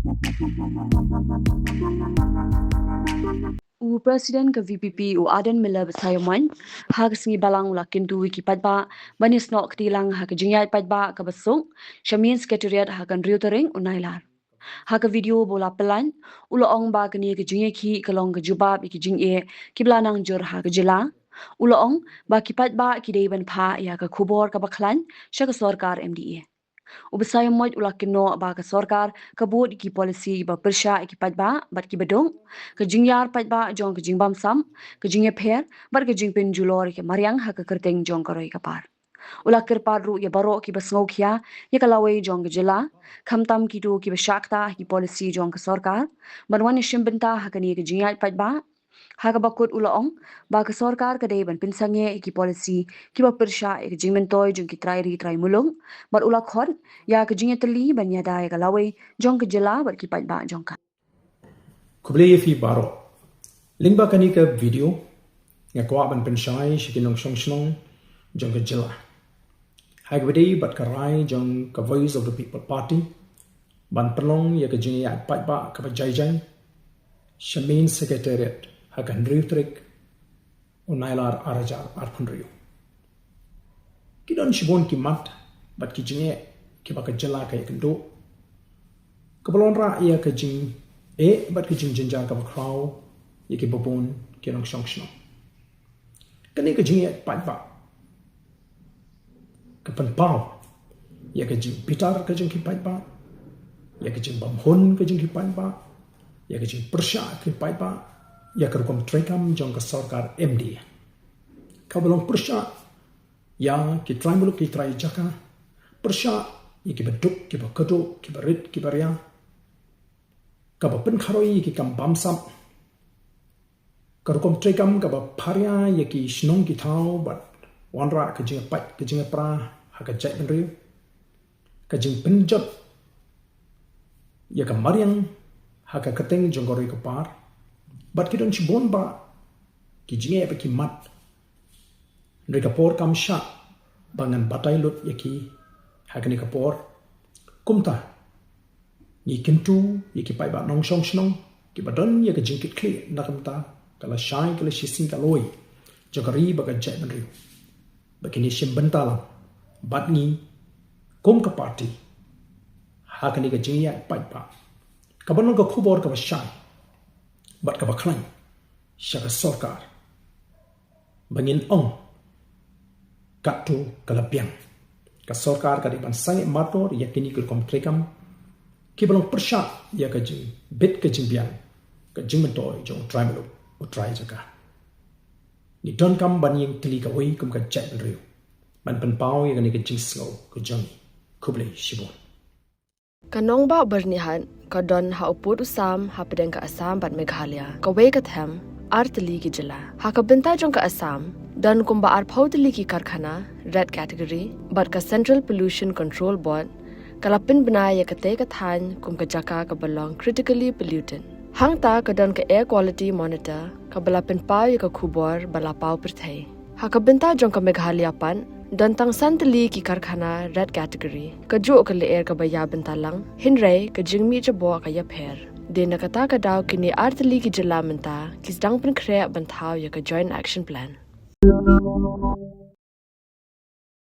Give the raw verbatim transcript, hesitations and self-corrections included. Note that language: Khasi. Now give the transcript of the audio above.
U President ka V P P u Ardent Miller Basaiawmoit ha ka sngi Balang u la kyntu ïa ki paidbah ban ïasnoh kti lang ha ka jingïaid paidbah kaba suk sha Main Secretariat ha ka hynriew tarik u Nailar. Ha ka video ba u la pynlait, u la ong ba kane ka jingïakhih ka long ka jubab ïa ki jingeh kiba la nang jur ha ka jylla. U la ong ba ki paidbah ki dei ban phah ïa ka khubor kaba khlaiñ sha ka sorkar M D A. U Basaiawmoit u la kynnoh ba ka sorkar ka bud ïa ki policy ba pyrshah ïa ki paidbah bad kiba duk, ka jingïar paidbah jong ka jingbamsap, ka jingïapher bad ka jingpynjulor ïa ka mariang ha ka kyrteng jong ka roi ka par. U la kyrpad ruh ïa baroh kiba sngewkhia ïa ka lawei jong ka jylla, khamtam kito kiba shah ktah ha ki policy jong ka sorkar, ban wan ïashim bynta ha kane ka jingïaid paidbah. Ha kaba kut u la ong ba ka sorkar ka dei ban pynsangeh ïa ki policy kiba pyrshah ïa ka jingmyntoi jong ki trai ri trai muluk, bad u la khot ïa ka jingïatylli ban ïada ïa ka lawei jong ka jylla bad ki paidbah jong ka. Khublei ïa phi baroh. Lyngba kane ka video nga kwah ban pynshai sha ki nongshong shnong jong ka jylla ha kaba ïadei bad ka rai jong ka Voice of the People Party ban pynlong ïa ka jingïaid paidbah kaba jai jai sha Main Secretariat ha ka hynriew tarik u Nailar ar hajar arphew hynriew. Ki don shibun ki mat bad ki jingeh kiba ka jylla ka ïakynduh, kaba wanrah ïa ka jingeh bad ka jingjynjar kaba khraw ïa kiba bun ki nongshong shnong. Kane ka jingïaid paidbah ka pynpaw ïa ka jingbitar ka jong ki paidbah, ïa ka jingbymhun ka jong ki paidbah, ïa ka jingpyrshah ki paidbah ïa ka rukom treikam jong ka sorkar M D A. Kaba long pyrshah ïa ki trai muluk ki trai jaka, pyrshah ïa kiba duk kiba kduh, kiba rit kiba ria, kaba pynkharoi ïa ki kam bamsap, ka rukom treikam kaba pharia ïa ki shnong ki thaw bad wanrah ka jingpait ka jingpra ha ka jaitbynriew, ka jingpynjot ïa ka mariang ha ka kyrteng jong ka roi ka par, bad ki don shibun bah ki jingeh bad ki mat. Hynrei ka por kam shah ba ngan batai lut ïa ki ha kane ka por. Kumta ngi kyntu ïa ki paidbah nongshong shnong kiba don ïa ka jingkitkhlieh na ka bynta ka lashai ka lashisien ka lawei jong ka ri bad ka jaitbynriew ba kin ïashim bynta lang bad ngi kum ka party ha kane ka jingïaid paidbah, kaba long ka khubor kaba shai bad kaba khlaiñ sha ka sorkar ba ngin ong katto ka la biang. Ka sorkar ka dei ban sangeh mardor ïa kine ki rukom treikam kiba long pyrshah ïa ka jingbit ka jingbiang ka jingmyntoi jong u trai muluk u trai jaka. Ngi donkam ban ïeng tylli kawei kum ka jaitbynriew ban pynpaw ïa kane ka jingsngew ka jong ngi. Khublei shibun. Ka nongbah Byrnihat ka don ha u pud u sam hapdeng ka Assam bad Meghalaya, kawei ka them ar tylli ki jylla. Ha ka bynta jong ka Assam don kumba arphew tylli ki karkhana red category, bad ka Central Pollution Control Board ka la pynbna ïa katei ka thaiñ kum ka jaka kaba long critically polluted. Hangta ka don ka Air Quality Monitor kaba la pynpaw ïa ka khubor ba la paw pyrthei. Ha ka bynta jong ka Meghalaya pat, don tang san tylli ki karkhana red category. Kajuh ka lyer kaba ïa bynta lang, hynrei ka jingmih jaboh ka ïapher. Dei na kata ka daw kine ar tylli ki jylla mynta ki sdang pynkhreh ban thaw ïa ka Joint Action Plan.